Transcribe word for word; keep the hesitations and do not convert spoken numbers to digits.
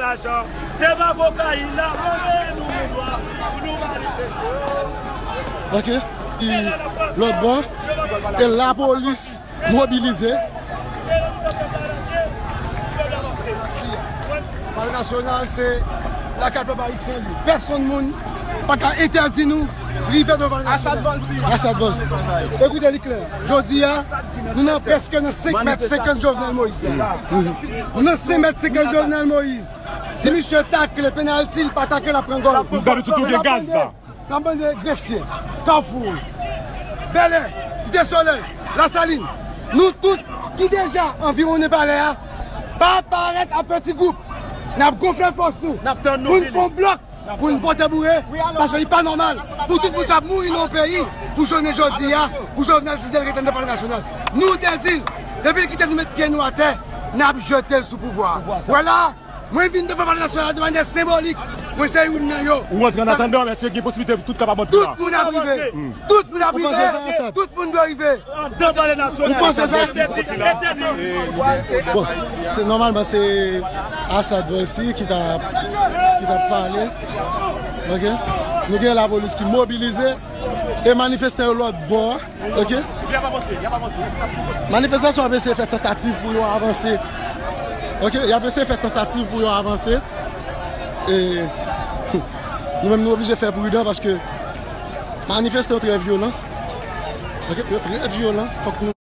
Lajan, se pa kokayin la, konnen nou gen dwa pou nou manifeste. Ok. Lòt bò, e lapolis mobilize. Palè Nasyonal se lakay pèp ayisyen li. Pèsonn moun pa ka entèdi nou rive devan Palè Nasyonal. Asad Volcy. Ekoute li klè. Jodi a, nou nan prèske nan senk mèt senkant Jovenel Moïse. Nou nan senk mèt senkant Jovenel Moïse. Si misye takle penalti, li pa takle, l ap pran gòl. Dabitid ou gen gaz la. N ap mande Gresye, Kafou, Bèlè, Site Solèy, Lasalin, nou tout ki deja anviwonnen palè a, pa parèt an peti gwoup. N ap gonfle fòs nou pou n fè yon blòk, pou n pote boure, paske li pa nòmal pou tout moun sa ap mouri nan yon peyi, pou jounen jodi a, pou Jovenel Moïse rete anndan Palè Nasyonal. Nou te di l, depi l kite nou met pye nou atè, n ap jete l sou pouvwa a. Vwala! Mwen vin devan Palè Nasyonal de manyè senbolik. Mwen se youn nan yo. Ou rantre an atandan, èske gen posiblite pou tout kapab antre la? Tout moun ap rive. Tout moun ap rive. Tout moun dwe rive. Anndan Palè Nasyonal. Ou panse sa? Bon, se nòmalman se Asad Volcy ki ta ki ta pale. Ok. Nou gen lapolis ki mobilize e manifestan yo lòt bò. Ok. Manifestasyon ap eseye fè tantativ pou yo avanse. Ok, y ap eseye fè tantativ pou yo avanse. E nou menm nou oblije fè pridan paske manifestan yo trè vyolan. Ok, yo trè vyolan. Fòk nou